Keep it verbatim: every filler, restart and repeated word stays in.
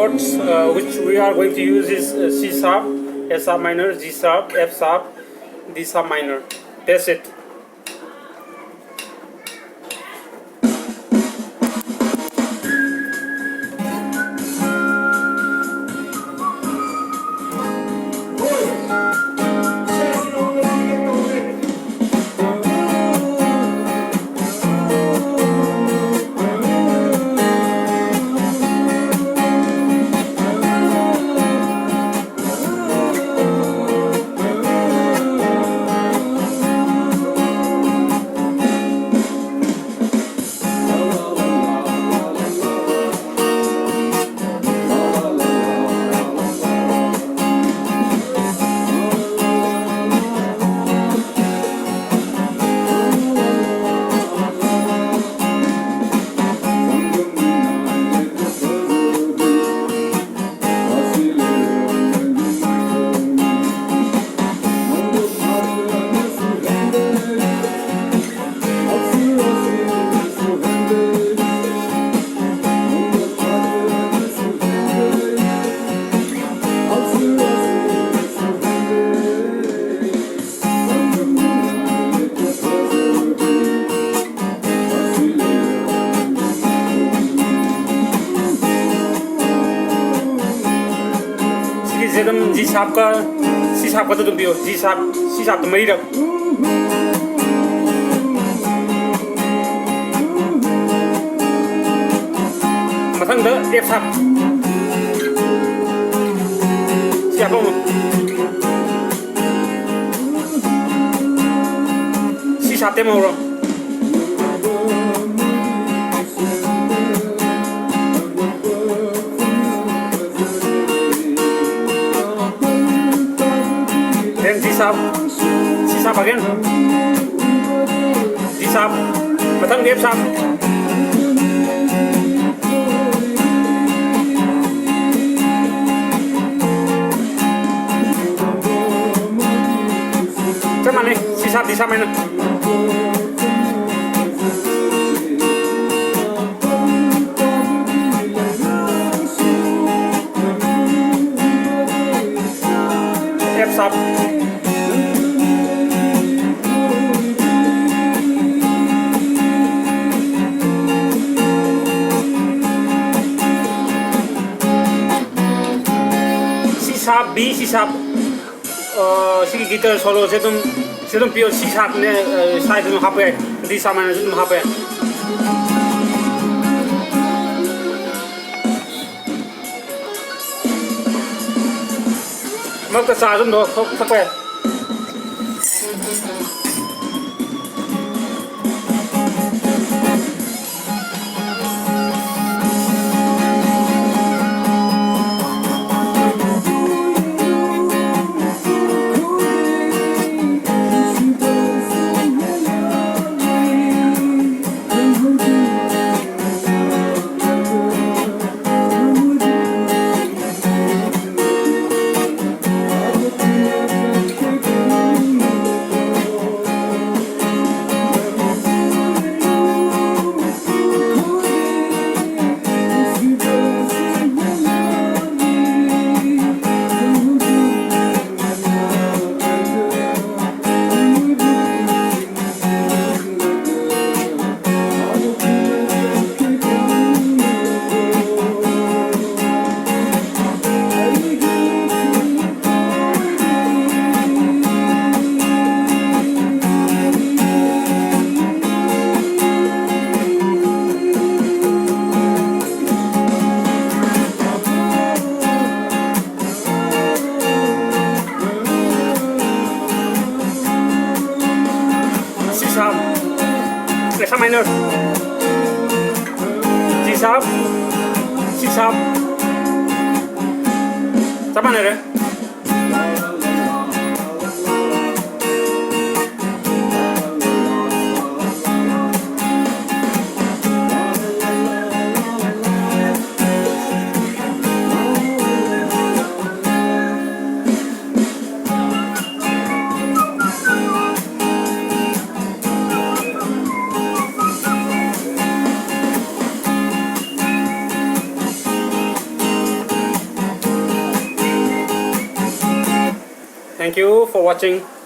Chords uh, which we are going to use is uh, C sharp, A sharp minor, G sharp, F sharp, D sharp minor. That's it. ꯁꯤꯒꯤꯁꯦ ꯑꯗꯨꯝ G sharpꯀ C sharpꯀꯗ ꯑꯗꯨꯝ ꯄꯤꯌꯣ꯫ G sharp, C sharpꯇ ꯃꯔꯤꯔꯛ꯫ ꯃꯊꯪꯗ F sharp꯫ ꯁꯤ ꯍꯥꯞꯄꯝꯃꯣ꯫ C sharpꯇꯩ ꯑꯃꯨꯛ ꯍꯧꯔꯣ꯫ Then G sharp, C sharp again. G sharp, ꯃꯊꯪꯗ F sharp꯫ ꯆꯞ ꯃꯥꯟꯅꯩ, C sharp, D sharp minor꯫ ꯁꯥꯞ, ꯑ, ꯁꯤꯒꯤ ꯒꯤꯇꯔ ꯁꯣꯂꯣꯁꯦ ꯑꯗꯨꯝ, ꯁꯤ ꯑꯗꯨꯝ ꯄꯤꯌꯣ, ꯁꯤ ꯁꯥꯞꯅꯦ, ꯑ, ꯁꯥꯏꯗ ꯑꯗꯨꯝ ꯍꯥꯞꯄ ꯌꯥꯏ, ꯗꯤ ꯁꯥꯞ ꯃꯥꯏꯅꯔꯁꯨ ꯑꯗꯨꯝ ꯍꯥꯞꯄ ꯌꯥꯏ꯫ ꯃꯔꯛꯇ ꯆꯥꯁꯨ ꯑꯗꯨꯝ ꯊꯛ-, ꯊꯛꯄ ꯌꯥꯏ꯫ C sharp, F minor, G sharp, C sharp. ꯆꯞ ꯃꯥꯟꯅꯔꯦ꯫ Thank you for watching.